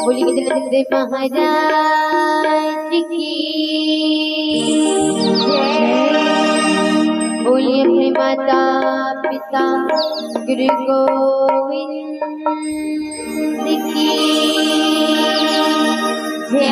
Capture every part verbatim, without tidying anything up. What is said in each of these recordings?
बोलिए गजानंद महाराज की जय। बोलिए अपने माता पिता गुरु गोविंद की जय।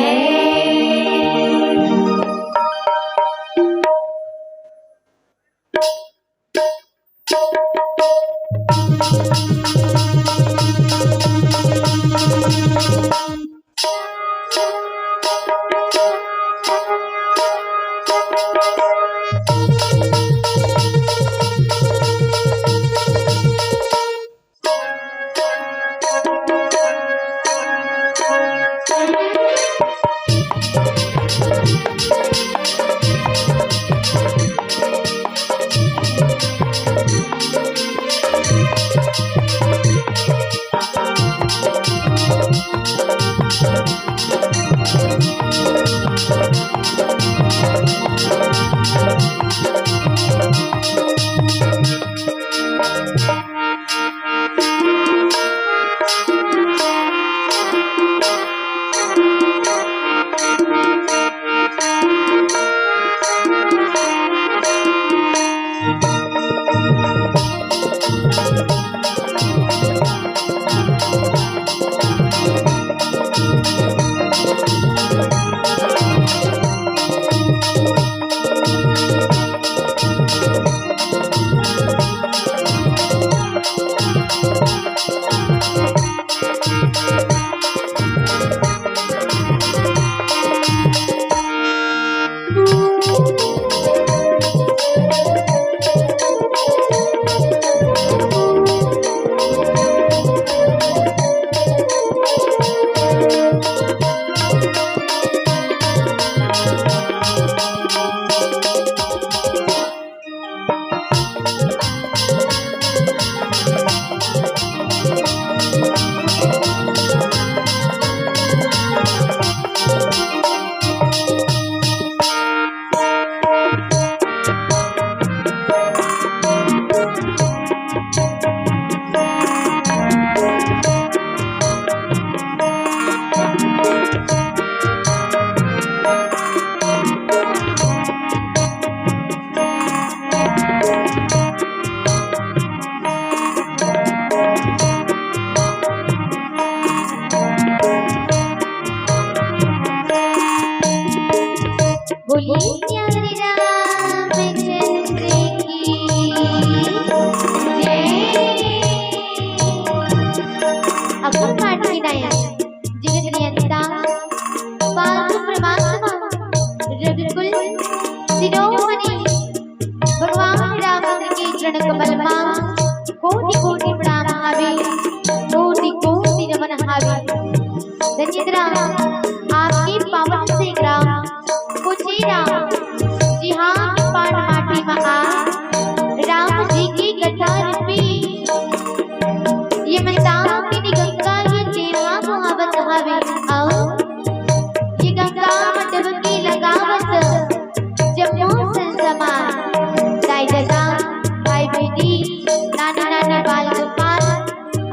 बोलिए सियावरी रामचंद्र की जय। अखंड पाठ की नायक जगत नियंता पालतू परमात्मा रघुकुल शिरोमणि भगवान रामचंद्र के चरण कमल मा कोटि कोटि प्रणाम हावे, कोटि कोटि नमन हावे। धन्य ग्राम आपके पावन से ग्राम कुचेरा, जिहाँ पान माटी मा आ राम जी की कथा रूपी ये मंदाकिनी गंगा ये देहा बहावत हवे। अउ ये गंगा मा डुबकी लगावत जम्मो संसमाज, दाई ददा, भाई बहिनी, नाना नानी, बाल गोपाल,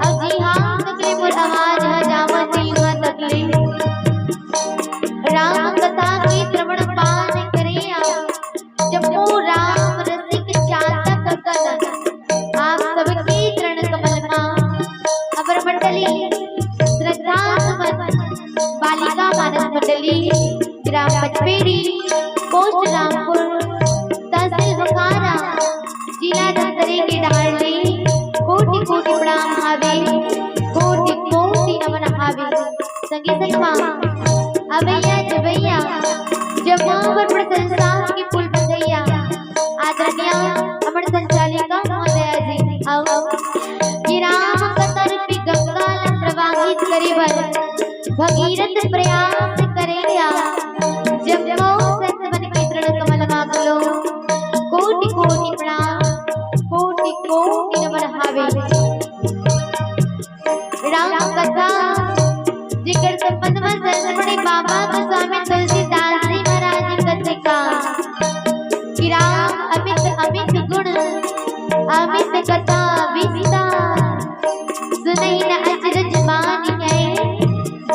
अउ जिहाँ तक ले मोर आवाज ह जावत हे, उहाँ तक ले राम कथा के श्रवण पान करे आ जम्मो राम रसिक चातक गण, आप सबके चरण कमल मा हमर मंडली श्रद्धा सुमन बालिका मानस मंडली, ग्राम पचपेड़ी, पोस्ट रामपुर, तहसील बोकारो, जिला धमतरी के डहार ले कोटि कोटि प्रणाम हावे, कोटि कोटि नमन हावे। संगे संग मा अवइया जवइया जम्मो बर प्रशंसा के फूल बसइया आदरणीय हमर संचालिका महोदया जी, अउ ये राम कथा रूपी गंगा ला प्रवाहित करे बर भगीरथ प्रयास करे या जम्मो संत मन के चरण कमल मा घलो कोटि कोटि प्रणाम, कोटि कोटि नमन हावे। राम कथा जेकर संबंध में संत बड़े बाबा गोस्वामी तुलसीदास जी महाराज जी कथे का कि राम अमित अमित गुण, अमित कथा विस्तार, सुनहि न अचरज मानिहै,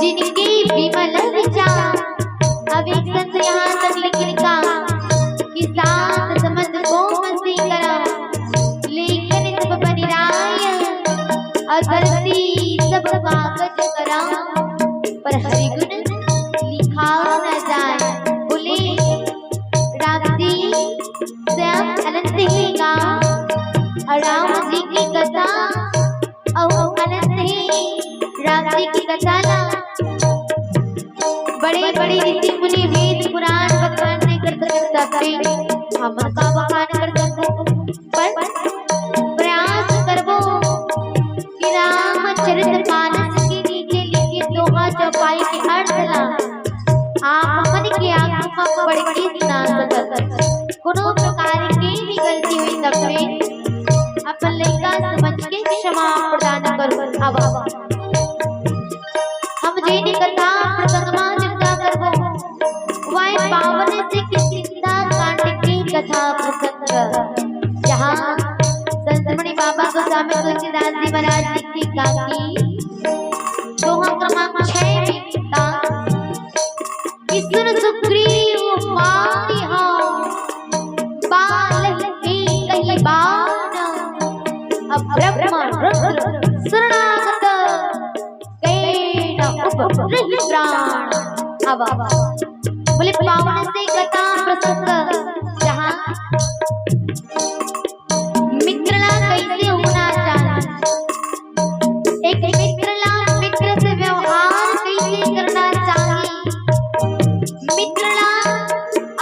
जिनके अउ गलती सब कागज करा, पर हरि गुण लिखाव न जाए। बोले राम जी स्वयं अनंत हे का, अउ राम जी के कथा अउ अनंत हे। राम जी के कथा ला बड़े बड़े ऋषि मुनि, वेद पुराण, बखान नइ कर सकत, तब भी हमन का बखान कर सकबो। पर प्रयास करबो कि रामचरित मानस के नीचे लिखे दोहा चौपाई के अर्थ ला आप हमन के आगू म पढ़ के सुना सकत। कोनो प्रकार के भी गलती होही तब में अपन लइका समझ के क्षमा प्रदान करो। अब हम जेन कथा प्रसंग म चर्चा करबो, वह पावन से किष्किंधा कांड के कथा प्रसंग, जहाँ संतमणि बाबा गोस्वामी तुलसीदास जी महाराज जी की गाथी दोहा क्रमांक छह में लिखा कि सुन सुग्रीव बारि हौ, बालहि एकहि बान, अब ब्रह्म रुद्र शरणागत, गए न उपरहि प्राण। अब बोले पावन से कथा प्रसंग, जहाँ मित्र ला कैसे होना चाहिए, एक मित्र ला मित्र से व्यवहार कैसे करना चाहिए, मित्र ला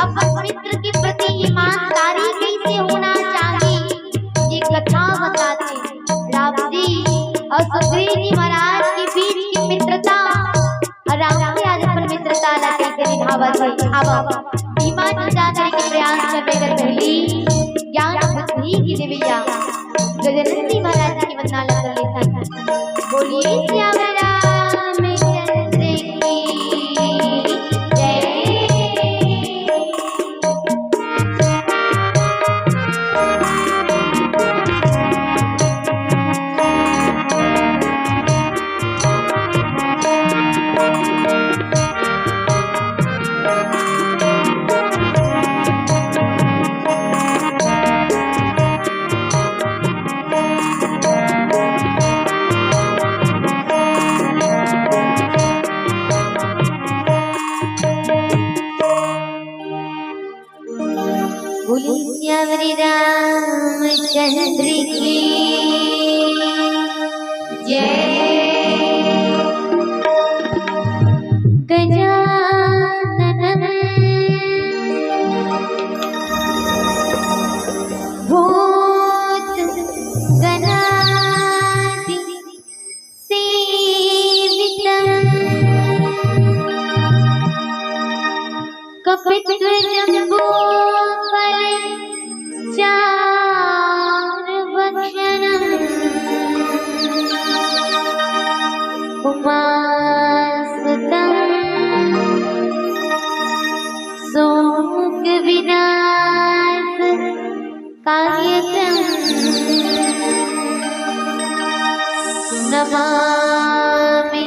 अपन मित्र के प्रति ईमानदारी कैसे होना चाहिए, ये कथा बताथे। राम जी अउ सुग्रीव जी महाराज के बीच की मित्रता अउ राम जी आज अपन मित्रता ला कैसे निभावत हे। अब भीमा जी जाने के प्रयास करबे कर पहली ज्ञान बुद्धि के देवैया गजानन जी महाराज के वंदना ला कर लेथन। बोलिए सियावर रामचंद्र की जय। बोलिए सियावर रामचंद्र की जय। गजानन भूत गणादि सेवितम्। कपित्थ जम्बू फल चारु भक्षणम्। उमासुतं शोक विनाश कायकं नमामि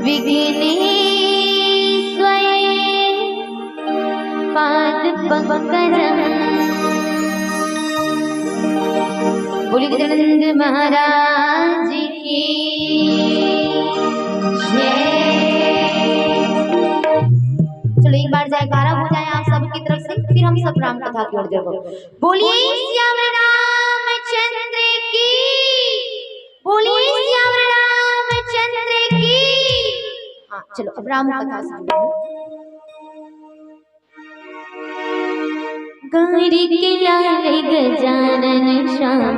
विघ्नेश्वरे पाद पंकजं। बोलिए गजानंद महाराज की जय। चलो एक बार जयकारा हो जाए आप सबकी तरफ से, फिर हम सब राम कथा की ओर जाएंगे। बोलिए सियावर रामचंद्र की, बोलिए सियावर रामचंद्र की। हाँ चलो अब राम कथा सुनिए। गौरी के लाल गजानन श्याम।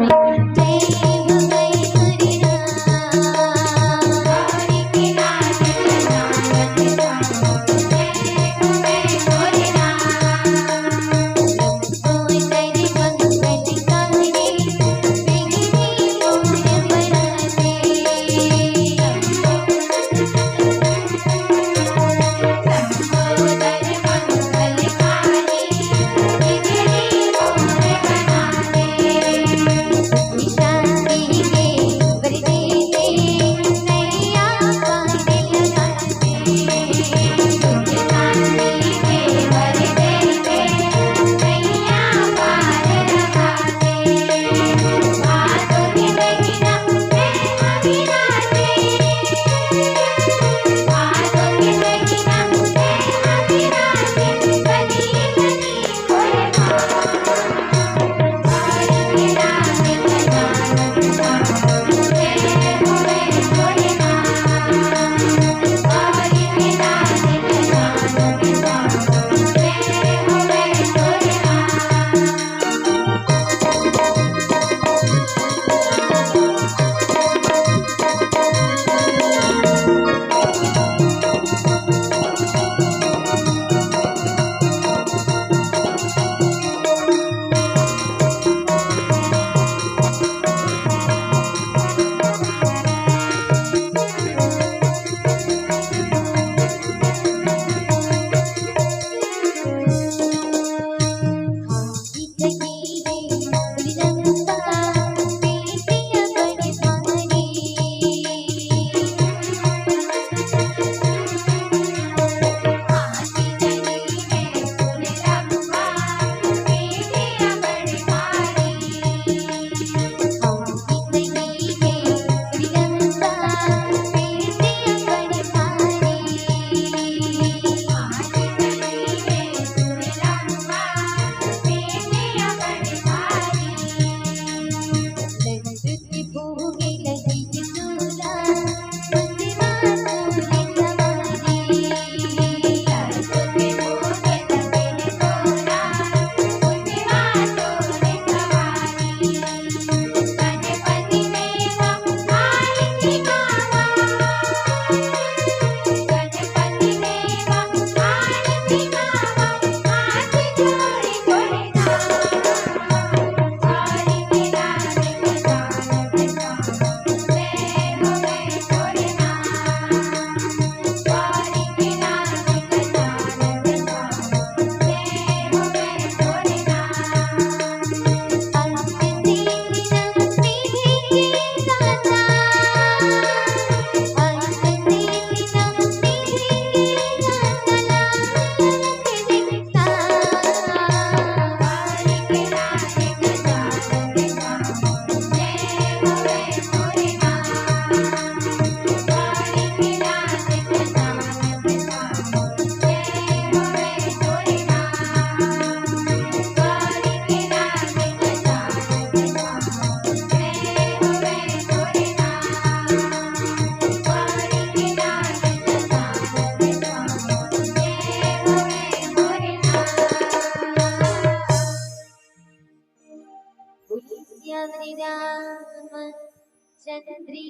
बोलिए सियावरी रामचंद्र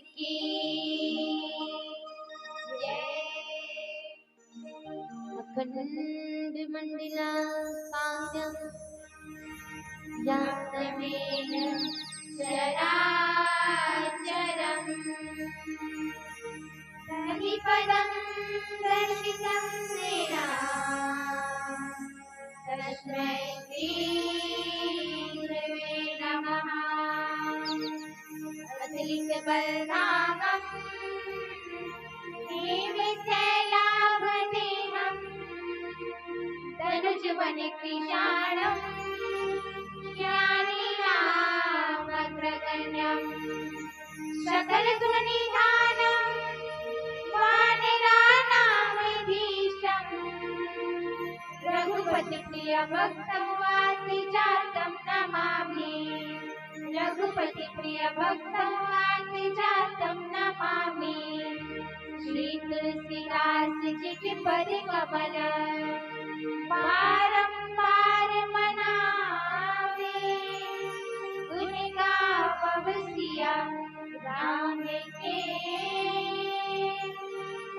की जय। अखंड मंडलाकारं व्याप्तमेन चराचरं तत्पदं दर्शितं येन तस्मै श्री गुरवे नमः। अतुलित बलधामं देवशैलाभ देहं तनुज वन कृशाणं ज्ञानिनामग्रगण्यं सकल गुण निधानं वानराणामधीशं रघुपति प्रिय भक्तं वाति जातं नमामि। रघुपति प्रिय भक्तं वाति जातं नमामि। श्री तुलसीदास जी के पद कमल बारंबार मनावे। गुण गावब सिया राम के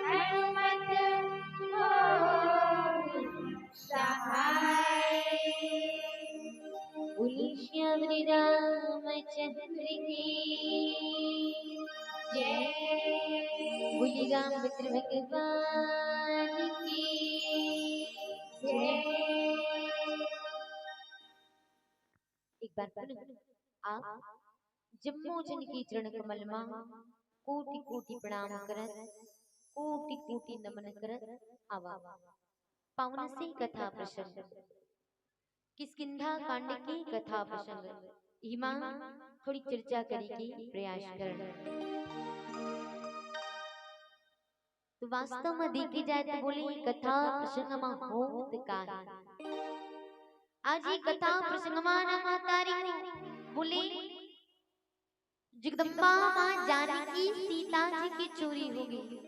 हनुमत हो सहाय। बोलिए सियावरी रामचंद्र की जय। बोलिए रामभद्र भगवान की जय। एक बार पुनः आप जम्मो जन के चरण कमल मा कोटि कोटि प्रणाम करत, कोटि कोटि नमन करत आवा। पावन से कथा प्रसंग, किष्किंधा कांड के कथा प्रसंग, इमा थोड़ी चर्चा करे के प्रयास करन। तो वास्तव में देखे जाए तो बोले ये कथा प्रसंग मा होत का है। आज ये कथा प्रसंग मा ना महतारी बोले जगदम्बा माँ जानकी सीता जी की चोरी हो गई।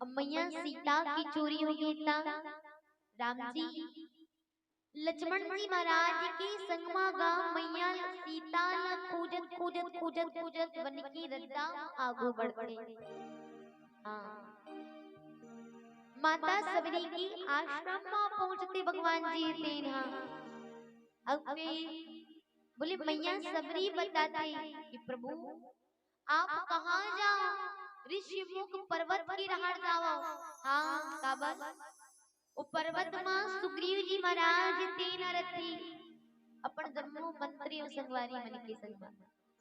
अब मैया सीता की चोरी हो गई ता राम जी लक्ष्मण जी महाराज के संग मा गा मैया सीता ला खोजत खोजत खोजत खोजत वन की रद्दा मा आगू बढ़ते। हाँ, माता सबरी के आश्रम मा पहुंचते भगवान जी तेन हा। अब फिर बोले मैया सबरी बताते कि प्रभु आप कहाँ जाओ, ऋषि मुख पर्वत की राहर जाओ। हाँ काबर वो पर्वत मा सुग्रीव जी महाराज तेन रथी अपन जम्मो मंत्री अउ संगवारी मन के संग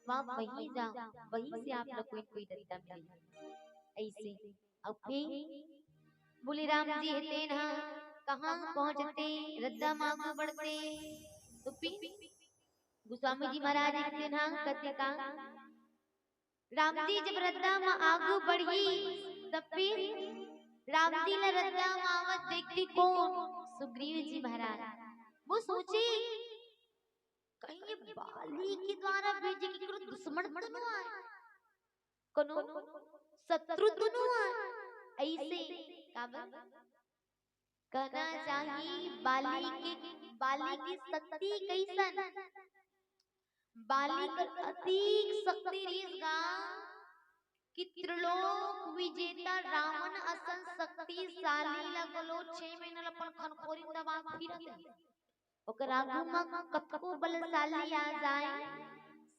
मा वहाँ वहीं जाओ, वहीं से आप लोग को कोई रद्दा मिले। ऐसे अब फिर बोले राम जी हे तेन हा कहाँ पहुँचते रद्दा मा आगू बढ़ते तो फिर गोस्वामी जी महाराज हे तेन हा कथे का राम जी जब रद्दा मा आगू बढ़ी तब फिर राम जी ला रद्दा मा आवत देखती कौन सुग्रीव जी महाराज। वो सोचे कहीं ये बाली के द्वारा भेजे के कोनो दुश्मन तो नो आय, कोनो शत्रु तो नो आय। ऐसे काबर कहना चाहिए बाली के, बाली की शक्ति कैसन, बाली कर अतीक शक्ति रिहिस गा कि त्रिलोक विजेता रावण असन शक्तिशाली ला घलो छह महीना ला अपन खनखोरी दबा के फिरत हे। ओकर आगू म कतको बलशाली आ जाए,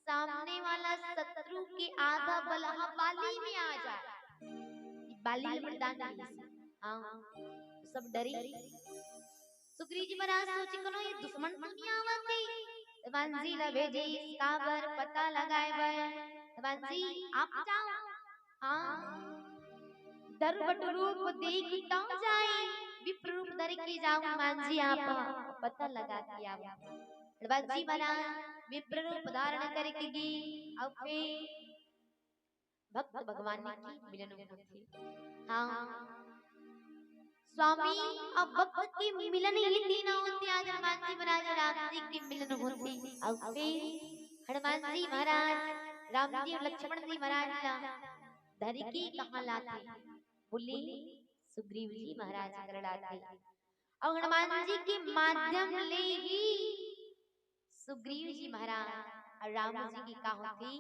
सामने वाला शत्रु के आधा बल ह बाली में आ जाए। ई बाली ल वरदान मिलिस। हाँ, सब डरे। सुग्रीव जी महाराज सोचे कोनो ये दुश्मन तो नहीं आवत हे। हनुमान जी ला भेजे काबर पता लगाए बर। हनुमान जी आप जाओ, हाँ, दरुबट रूप देखि तौ जाए, विप्र रूप धरि के जाओ हनुमान जी आप, पता लगा के आओ। हनुमान जी महाराज विप्र रूप धारण करके गे, अउ फिर भक्त भगवान की मिलन होथे। हाँ, स्वामी अउ भक्त के मिलन ये तीनों होथे। आज हनुमान जी महाराज राम जी के मिलन होथे, अउ फिर हनुमान जी महाराज राम जी अउ लक्ष्मण जी महाराज ला धरि के कहाँ लाथे? बोले सुग्रीव जी महाराज कर लाथे। अउ हनुमान जी के माध्यम ले ही सुग्रीव जी महाराज अउ राम जी के का होथे?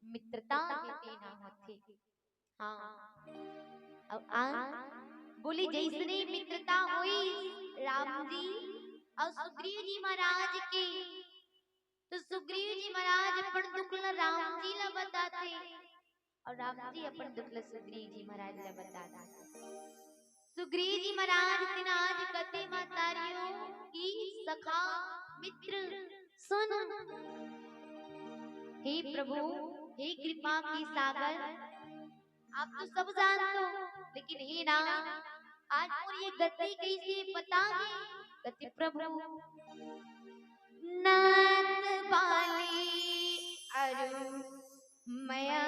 मित्रता हे तेन ह होथे। हाँ। अउ आ बोले, जइसने मित्रता होई राम जी अउ सुग्रीव जी महाराज के, तो सुग्रीव जी महाराज अपन दुख ल राम जी ल बताथे अउ राम जी अपन दुख ल सुग्रीव जी महाराज ल बताथे। सुग्रीव जी महाराज तेन आज कथे महतारियों कि सखा मित्र सुन, हे प्रभु, हे कृपा के सागर, आप तो सब जानत हो, लेकिन हे ना, आज मोर ये गति कइसे बतागे? कथे प्रभु, नात बाली अरु मैं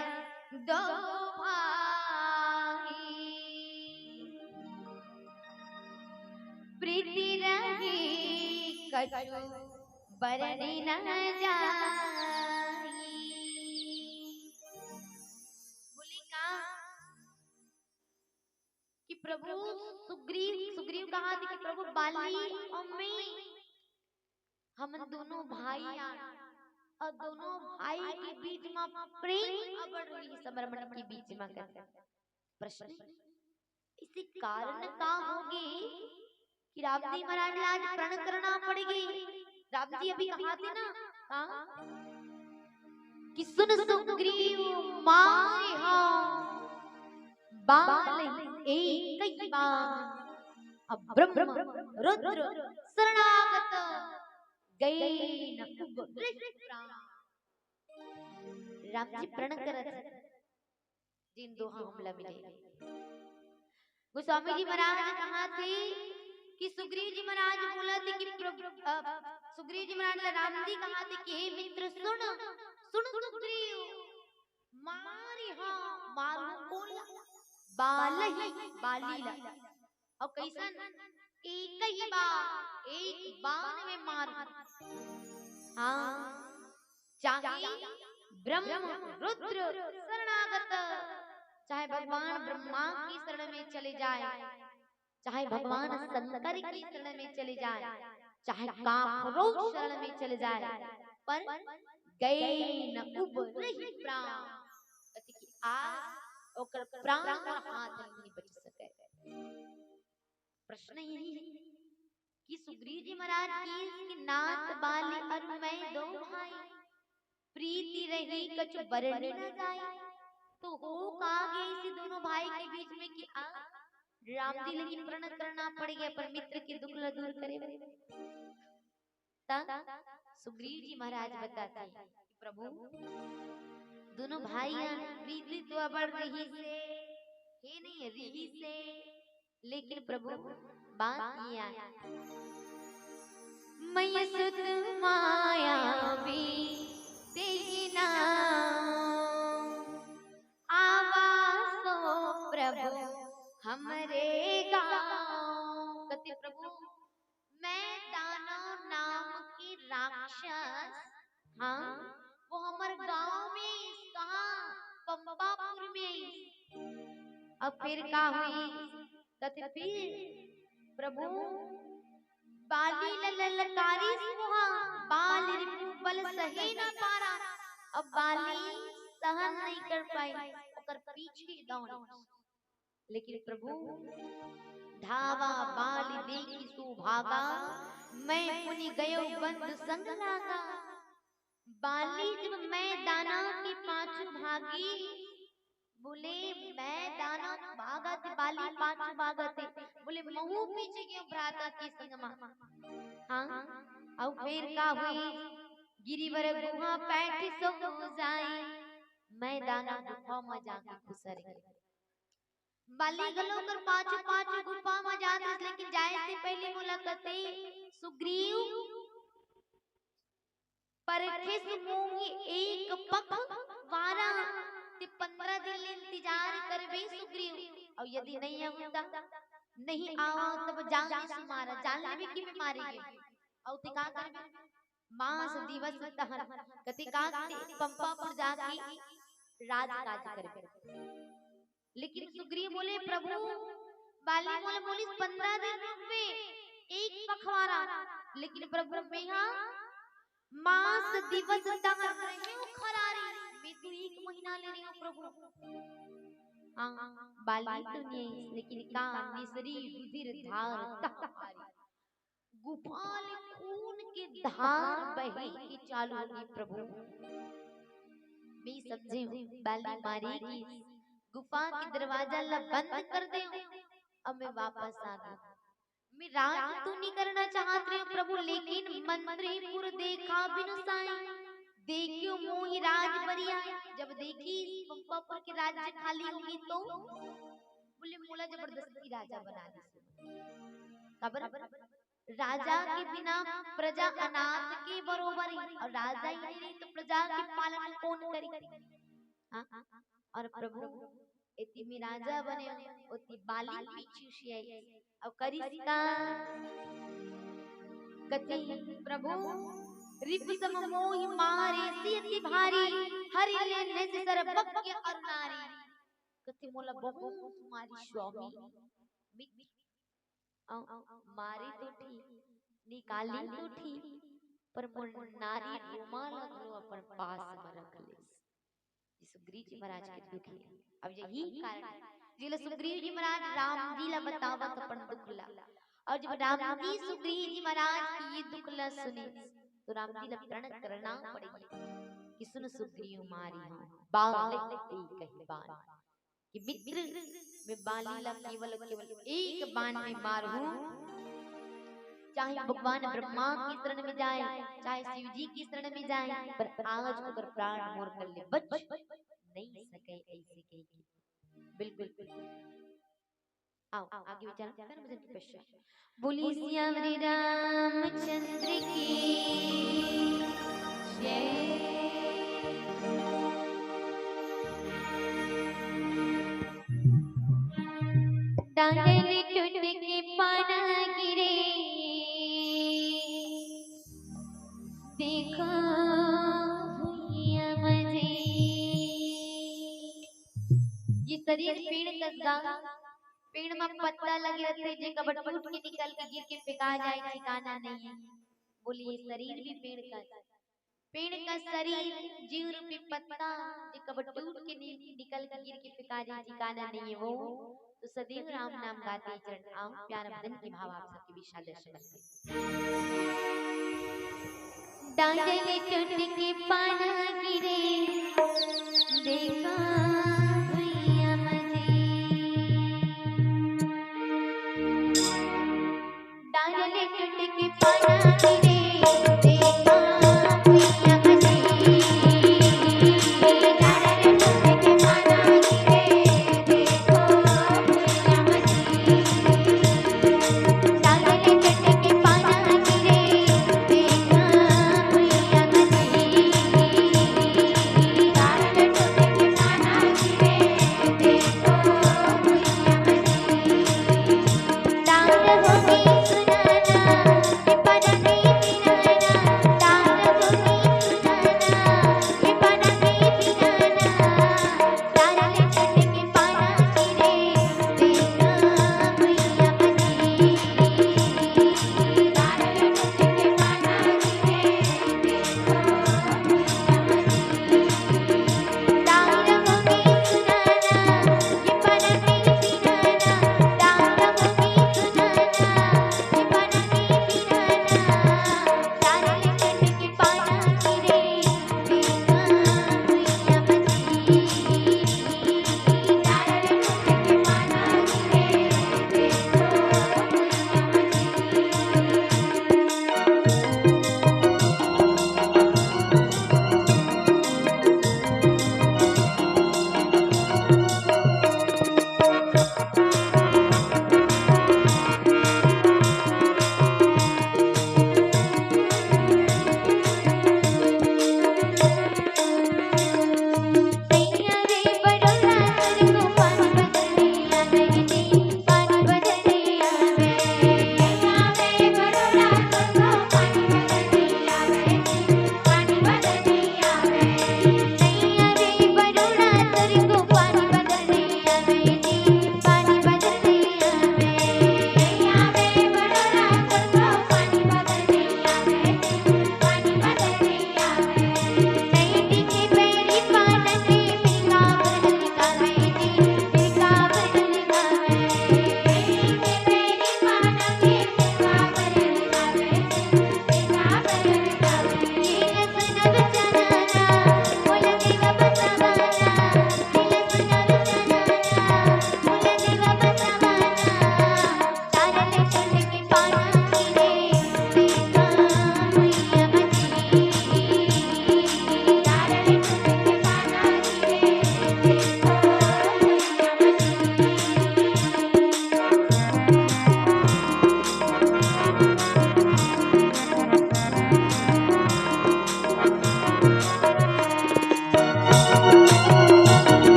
दो भाई, प्रीति रही कछु बरनि न जाई। बोले का कि प्रभु सुग्रीव, सुग्रीव कहाथे कि प्रभु बाली अउ मैं, हमन दोनों भाई आन, अउ दोनों भाई के बीच म प्रेम अब्बड़ रहिस, हमर मन के बीच म कर। प्रश्न, इसे कारण का होगे कि राम जी महाराज ला आज प्रण करना पड़ गे? राम जी अभी कहाथे ना, हाँ? कि सुन सुग्रीव मारिहा बाल एक ही बान, अउ ब्रह्म रुद्र शरणागत गए न उबरहि प्राण। राम जी प्रण करत हे, जिन दोहा हमला मिले। गोस्वामी जी महाराज कहाथे कि सुग्रीव जी महाराज बोलथे कि प्रभु, अ, सुग्रीव जी महाराज ला राम जी कहाथे कि हे मित्र सुन, सुन सुग्रीव, मारिहा, मारहूं कोन ला? बालहि, बाली ला। अउ कइसन? एक ही बार, एक बाण में मार। हाँ, चाहे ब्रह्म रुद्र शरणागत, चाहे भगवान ब्रह्मा की शरण में चले जाए, चाहे भगवान शंकर की शरण में चले जाए, चाहे काफरों शरण में चले जाए, पर गए न उबरहि प्राण। कथे कि आज ओकर प्राण अउ हाथ नहीं बच सके। प्रश्न यही है कि सुग्रीव जी महाराज कहिस कि नात बाली अरु मैं दो भाई, प्रीति रही कछु बरनि न जाई। तो हो का गे इसे दोनों भाई के बीच में कि आ राम जी ला ही प्रण करना पड़ गे, अपन मित्र के दुख ला दूर करे बर। त सुग्रीव जी महाराज बताथे कि प्रभु, दोनों भाई ह प्रीति तो अब्बड़ रहिसे, हे नहीं रहिसे, लेकिन प्रभु बात ये आय, मैं सुत मायावी तेहि नाम, आवा सो प्रभु हमरे गाँव। कथे प्रभु, मैं दानव नाम के राक्षस, हाँ, वो हमर गाँव में, कहाँ? पंपापुर में। अब फिर का होइस? कथे फिर प्रभु बाली ल ललकारिस, वहाँ बाल रिपु बल सहे न पारा। अब बाली सहन नहीं कर पाई, ओकर पीछे दौड़िस। लेकिन प्रभु, धावा बाली देखि सो भागा, मैं पुनि गयो बंधु संग लागा। बाली जब मैं दानव के पाछू भागी, बोले मैं दानव भागत, बाली पाछू भागत हे, बोले महूं पीछे गेंव भ्राता के संग मा। हाँ, अउ फेर का होइस? गिरिवर गुफा पैठ सो जाई, मैं दानव गुफा म जाके खुसर गेंव। बाली घलो ओकर पाछू पाछू गुफा म जात रहिस, लेकिन जाए से पहिली मोला कथे सुग्रीव, परखिस मोहि एक पख वारा, ते पंद्रह दिन ले इंतजार करबे सुग्रीव, अउ यदि नहीं आऊं त, नहीं आवा तब जान से मारा, जान लेबे कि मैं मारे गेंव। अउ ते का करबे? मास दिवस तहन कथे का ते पंपापुर जाके राजकाज करबे। लेकिन सुग्रीव बोले, प्रभु, बाली मोला बोलिस पंद्रह दिन रुकबे, एक पखवारा, लेकिन प्रभु मेहा मास दिवस तहन मोहिना ले रहे हो प्रभु। हाँ, बाली तो नहीं, लेकिन का मिसरी रुधिर धार तह भारी। गुफा ले खून के धार बहे के चालू होगे प्रभु। मैं समझे हूँ, बाली मारे कि गुफा के दरवाजा ला बंद कर दे और मैं वापस आ गई। मैं राज तो नहीं करना चाहत रहे प्रभु, लेकिन मंत्रीपुर देखा बिनु साई, देखियो मोहि राज बरिया। जब देखी पंपापुर के राज्य खाली होगी तो बोले, मोला जबरदस्ती राजा बना दे। काबर? राजा के बिना प्रजा अनाथ के बरोबर है, और राजा ही नहीं रही तो प्रजा के पालन कौन करी? हाँ? और प्रभु, एती में राजा बने, ओती बाली पीछू से आई। अब करिस का? कति प्रभु, रिपु सम मोहि मारे सि अति भारी, हरि ले निज सर्वज्ञ अरु नारी। कति मोला बहुत मारी स्वामी, मित अउ मारे तो ठीक, निकाली तो ठीक, पर मोर नारी रूमाल घलो अपन पास म रख लेस। ये सुग्रीव जी महाराज के दुख हे। अब यही कारण हे, जेला सुग्रीव जी महाराज राम जी ला बतावत अपन दुख ला, और जब राम जी सुग्रीव जी महाराज के ये दुख ला सुने, तो राम जी ला प्रण करना पड़ेगी कि सुन सुग्रीव मारी हूँ, बाल एक ही बाण। कि मित्र, मैं बाली ला केवल, केवल एक बाण में मारहूं, चाहे भगवान ब्रह्मा की शरण में जाए, चाहे शिव जी की शरण में जाए, पर आज ओकर प्राण मोर कर ले बच नहीं सके, ऐसे कह के। बिल्कुल। आओ, आगे विचार कर भजन के पश्चात। बोलिए सियावर रामचंद्र की जय। डांडल टूट के पाना गिरे, देखो भुइयां मजे। ये शरीर पेड़ कस गा, पेड़ म पत्ता लगे रथे, जे कब टूट के निकल के गिर के फेंका जाए, ठिकाना नहीं है। बोलिए, शरीर भी पेड़ कस, पेड़ का शरीर, जीव रूपी पत्ता, जे कब टूट के नि-, निकल के गिर के फेंका जाए, ठिकाना नहीं है वो। तो सदैव राम नाम गाते चरण आओ, प्यारा भजन के भाव आप सबके विशाल दर्शन करते। डांडल टूट के पाना गिरे, देखा भुइयां मजे। डांडल टूट के पाना गिरे, देखा भुइयां मजे। डांडल टूट के पाना गिरे, देखा भुइयां मजे।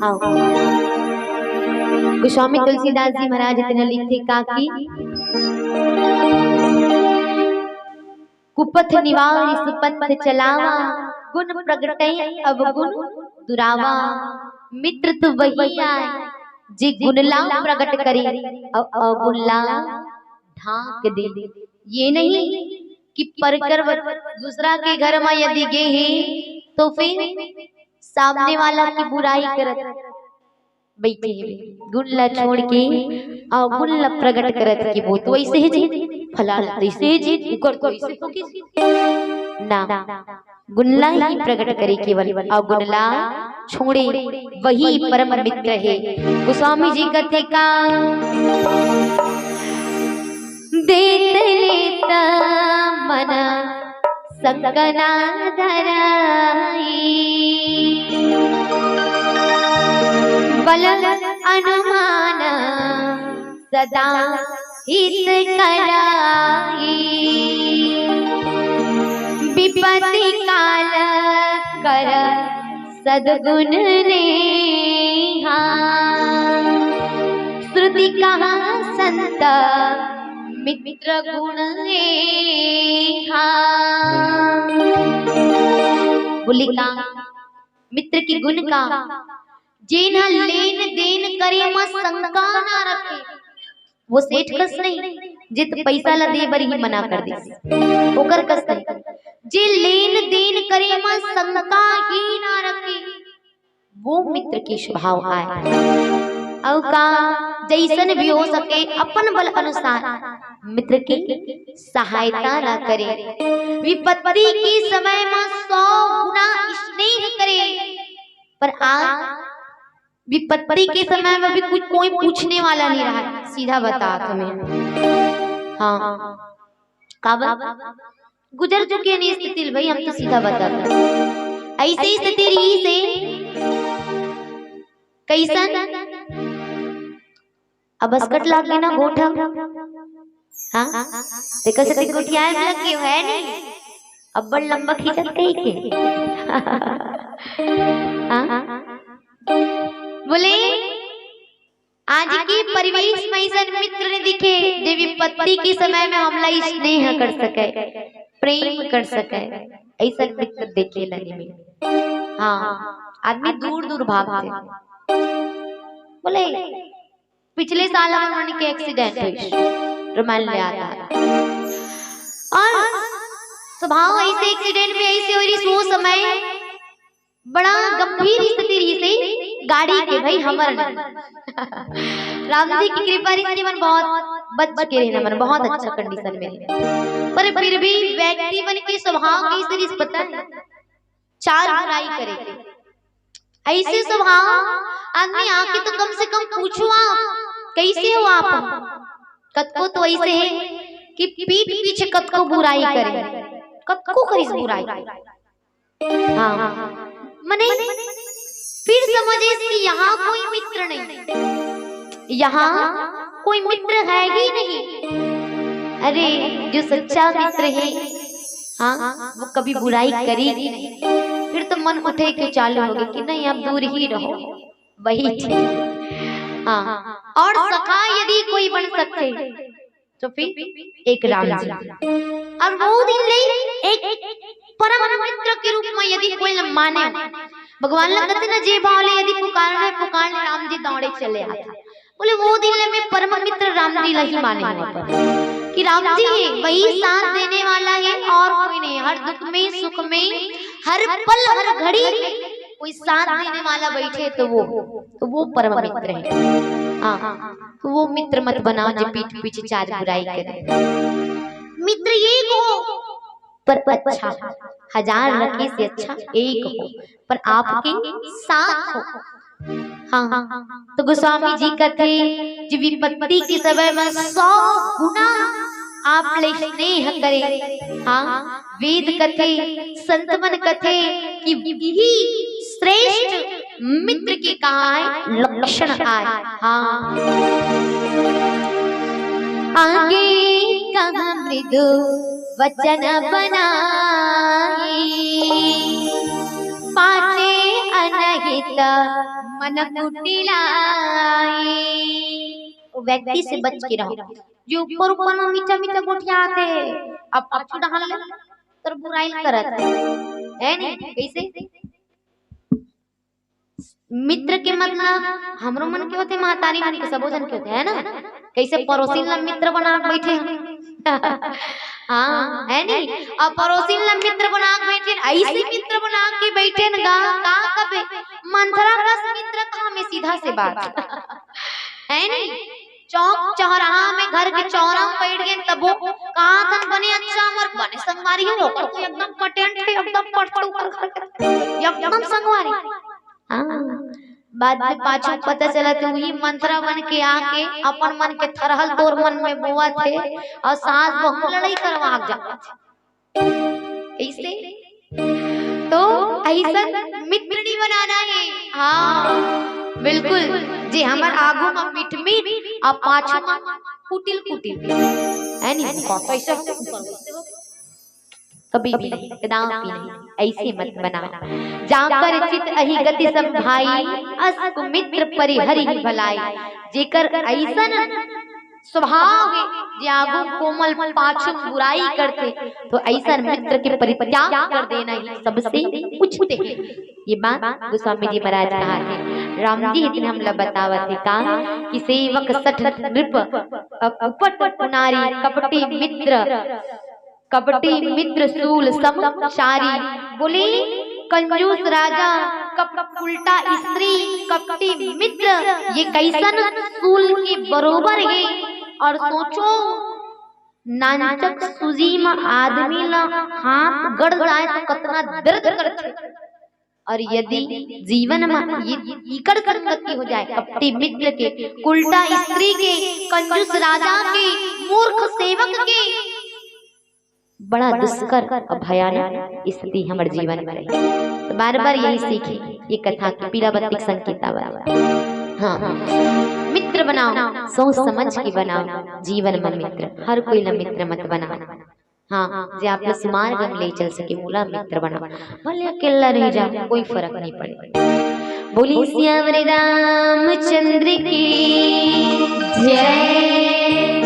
हाँ। गोस्वामी तुलसीदास जी महाराज इतना लिखते का कि कुपथ निवारि सुपथ चलावा, गुण प्रगटै अवगुण दुरावा। मित्र तो वही आय, जे गुण ला प्रगट करे अउ अवगुण ला ढांक दे। ये नहीं कि परकर व-, दूसरा के घर में यदि गे हे, तो फिर सामने वाला की बुराई करत बैठे हे, गुण ला छोड़ के अवगुण ला प्रगट करत कि वो तो ऐसे हे जी, फलाना तो ऐसे हे जी, उकर तो ऐसे हो जी। ना, गुण ला ही प्रगट करे केवल, अवगुण ला छोड़े, वही परम मित्र हे। गोस्वामी जी कथे का, देत लेत मन संग ना धराई, बल अनुमान सदा हित कराई, विपत्ति काल कर सद्गुण नेहा। श्रुति कहा संत मित्र गुण नेहा। बोले का मित्र के गुण का, जेन ह लेन देन करे म शंका ना रखे, वो सेठ कस नहीं, जे तो पैसा ला दे बर ही मना कर दे, ओकर कस नहीं। जे लेन देन करे म शंका ही ना रखे, वो मित्र के स्वभाव आय। अउ का, जैसन भी हो सके अपन बल अनुसार मित्र की सहायता ला करे। विपत्ति के समय म सौ गुना स्नेह करे, पर आज विपत्ति के समय में भी कुछ कोई पूछने वाला नहीं रहा है, सीधा बता तुम्हें। हाँ, काबर गुजर चुके हैं स्थिति भाई, हम तो सीधा बताते हैं। ऐसी स्थिति रही से कैसन अब असकट लागे ना गोठा। हाँ, देखो से गोठियाए में लगे है नहीं, अब्बड़ लंबा खींचत कही के। हाँ, बोले आज के परिवेश में ऐसन मित्र नहीं दिखे जे विपत्ति के समय में हमला स्नेह कर सके, प्रेम कर सके, ऐसन मित्र देखे ला नहीं मिले। हाँ, आदमी दूर दूर भागते। बोले पिछले साल हमर मन के एक्सीडेंट होइस, रुमाल ले आता। और स्वभाव ऐसे एक्सीडेंट में ऐसे हो रही, वो समय बड़ा गंभीर स्थिति रही से गाड़ी के, भाई हमर नहीं। राम जी की कृपा रही से मन बहुत बच के रहे, मन बहुत अच्छा कंडीशन में रहे। पर फिर भी व्यक्ति मन के स्वभाव कैसे रही पता है, चार बुराई करे के। ऐसे स्वभाव आदमी आके तो कम से कम पूछो आप, कैसे हो आप? कतको तो ऐसे है कि पीठ पीछे कतको बुराई करे, कतको करिस बुराई। हाँ, मने फिर समझे कि यहाँ कोई मित्र नहीं, यहाँ कोई मित्र है ही नहीं। अरे, जो सच्चा मित्र है, हाँ, वो कभी बुराई करेगी नहीं। फिर तो मन उठे के चालू होगे कि नहीं, अब दूर ही रहो, वही ठीक। हाँ, और सखा यदि कोई बन सकते तो फिर एक राम जी। और वो दिन ले एक परम मित्र के रूप में यदि कोई न माने, भगवान ला कथे ना, जे भाव ले यदि पुकारना है, पुकार ले, राम जी दौड़े चले आता। बोले वो दिन ले मैं परम मित्र राम जी ला ही माने हूँ अपन। कि राम जी है, वही साथ देने वाला है और कोई नहीं। हर दुख में, सुख में, हर पल, हर घड़ी कोई साथ देने वाला बैठे तो वो, तो वो परम मित्र है। हाँ, तो वो मित्र मत बनाओ जो पीठ पीछे चार बुराई करे। मित्र एक हो, पर अच्छा, हजार रखे से अच्छा एक हो, पर आपके साथ हो। हाँ, तो गोस्वामी जी कथे, जो विपत्ति के समय में सौ गुना आप ले स्नेह करे। हाँ, वेद कथे, संत मन कथे कि यही श्रेष्ठ मित्र के कहा है लक्षण आय। हाँ, आगे कहा मृदु वचन बनाए, पाचे अनहित मन कुटिलाई। वो व्यक्ति से बच के रहो जो ऊपर ऊपर में मीठा मीठा गोठियाथे, अब पाछू डहन ले तर बुराई करत हे, है नहीं? कैसे? मित्र के मतलब हमरो मन के होथे, महतारी मन के, सबो झन के होथे, है ना? कैसे पड़ोसी ला मित्र बना के बैठे हैं। हाँ, है नहीं? अब पड़ोसी ला मित्र बना के बैठे, ऐसे मित्र बना के बैठे न गा, का कबे? मंथरा कस मित्र कहा में सीधा से बात। है नहीं? चौक चौराहा में, घर के चौरा में बैठ गए, तबो कहा थन बने अच्छा, हमर बने संगवारी हो, ओकर तो एकदम पटेंट है, एकदम पटतू कर, कर, कर, एकदम संगवारी। हाँ, बाद में पाछू पता चला तो वही मंथरा बन के आके अपन मन के थरहल तोर मन में बोवत हे और सास बहू लड़ाई करवा जात हे। कैसे? तो ऐसा मित्र नहीं बनाना है। हाँ, बिल्कुल। जे हमर आगू में मीठ मीठ, अब पाछू में कुटिल कुटिल, है नहीं? कैसे हो? कभी भी नहीं, कदापि नहीं, ऐसे मत बनाओ। जाकर चित अहि गति सम भाई, अस कुमित्र परिहरि ही भलाई। जेकर ऐसन स्वभाव हे, जे आगू कोमल पाछू बुराई करथे, तो ऐसन मित्र के परित्याग कर देना ही सबसे उचित हे। ये बात गोस्वामी जी महाराज कहा थे। राम जी इतने हमला बतावत हे का कि सेवक सठ नृप, अ, उपट नारी, कपटी मित्र, कपटी मित्र सूल सम चारी। बोले, कंजूस राजा, कप-, उल्टा स्त्री, कपटी मित्र, ये कैसन सूल के बरोबर हे। और सोचो, नानचक सूजी म आदमी ला हाथ गड़ जाए तो कतना दर्द करथे। और यदि जीवन में ये इकड़ संगति हो जाए, कपटी मित्र के, उल्टा स्त्री के, कंजूस राजा के, मूर्ख सेवक के, बड़ा दुष्कर और भयानक स्थिति हमर जीवन में रही। तो बार बार यही सीखी ये कथा की पीड़ा बत्ती संकेता वाला। हाँ, मित्र बनाओ, सोच समझ के बनाओ जीवन में मित्र, हर कोई ला मित्र मत बनाओ। हाँ, जे आप ला सुमार्ग में ले चल सके, ओला मित्र बना। भले अकेला रह जा, कोई फर्क नहीं पड़े। बोली सियावर रामचंद्र की जय।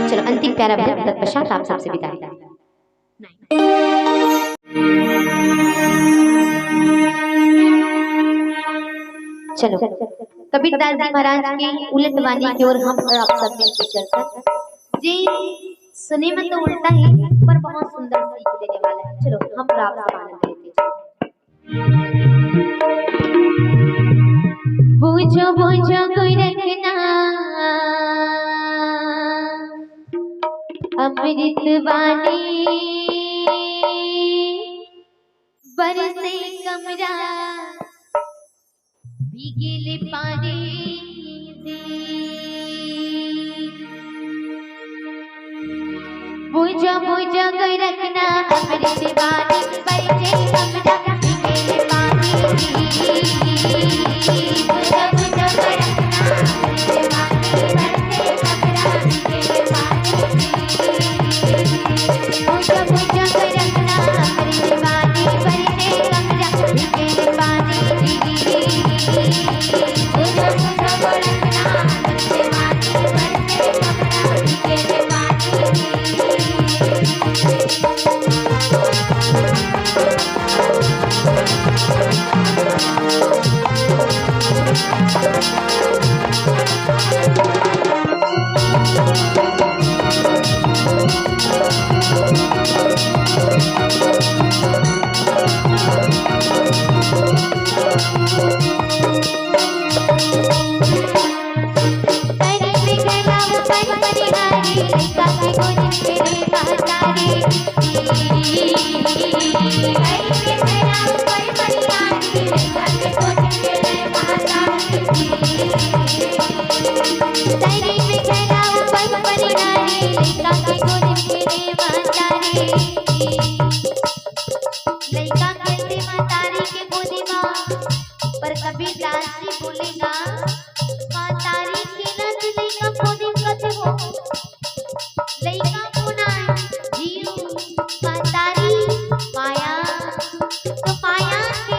चलो, अंतिम प्यारा भजन, तत्पश्चात आप सबसे विदा। चलो, कबीरदास जी महाराज की उलट वाणी की ओर हम और आप सब मिलकर चलते हैं। जी, सुने में तो उल्टा है, पर बहुत सुंदर सीख देने वाला है। चलो, हम राम का आनंद लेते हैं। बूझो, बूझो गोरखनाथ, अमृत वाणी बरसे कमरा, भीगेल पानी दे। बूझो, बूझो गोरखनाथ, अमृत वाणी बरसे कमरा, भीगेल पानी दे। बूझो, बूझो गोरखनाथ, अमृत वाणी बरसे कमरा, भीगेल पानी दे। लइका खेलथे महतारी के गोदी म, पर कबीरदास जी बोले ना, महतारी के ना तू लइका गोदी म कथे हो। लइका कोन आय? जीव, महतारी, माया। तो माया के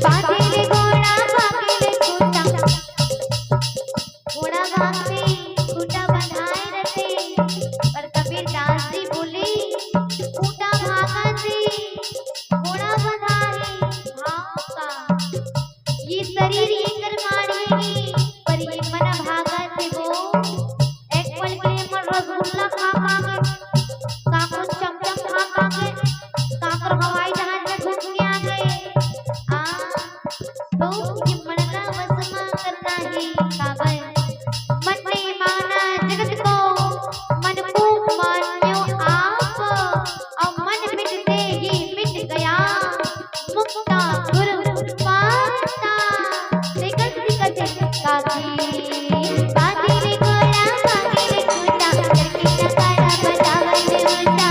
बांधे ले घोड़ा, भागे ले खूंटा। घोड़ा भागथे, खूंटा बंधाय रथे, पर कबीरदास जी बोले, "खूंटा भागथे, घोड़ा बंधा हे, भाव का? ये शरीर एकर माड़े हे, पर ये मन भागथे वो।" एक पल के लिए मन रसगुल्ला खा खा के, काकरो चमचम खा खा के, काकरो हवाई जहाज में घूम के आ गए। आ, तो ये मन ला वश मा करना हे, काबर? मन ने माना जगत को, मन को मान्यो आप, और मन मिटते ही मिट गया। मुक्ता गुरु पाता। देखत दिखत काकी। बांधे ले घोड़ा, भागे ले खूंटा, करके नगाड़ा बजावत उल्टा।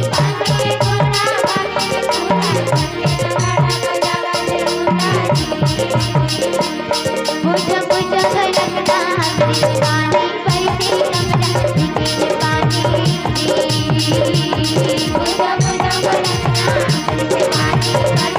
बांधे ले घोड़ा, भागे ले खूंटा, करके नगाड़ा बजावत उल्टा। बुझ बुझ भलकना दीवानी, बैठे कमरा दिखे पानी। बुझ बुझ भलकना दीवानी, बैठे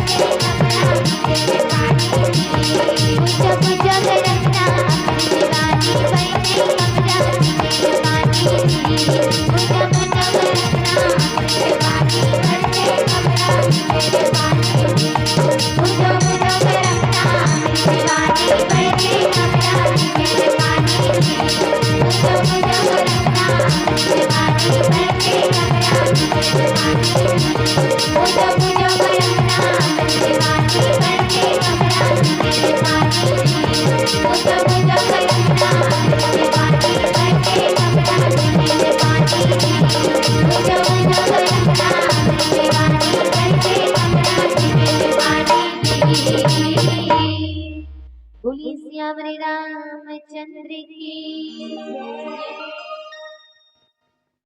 कमरा दिखे पानी। बुझ बुझ भलकना दीवानी, बैठे कमरा दिखे पानी। बुझ बुझ भलकना दीवानी, बैठे कमरा दिखे पानी। बोलिए सियावर रामचंद्र की जय।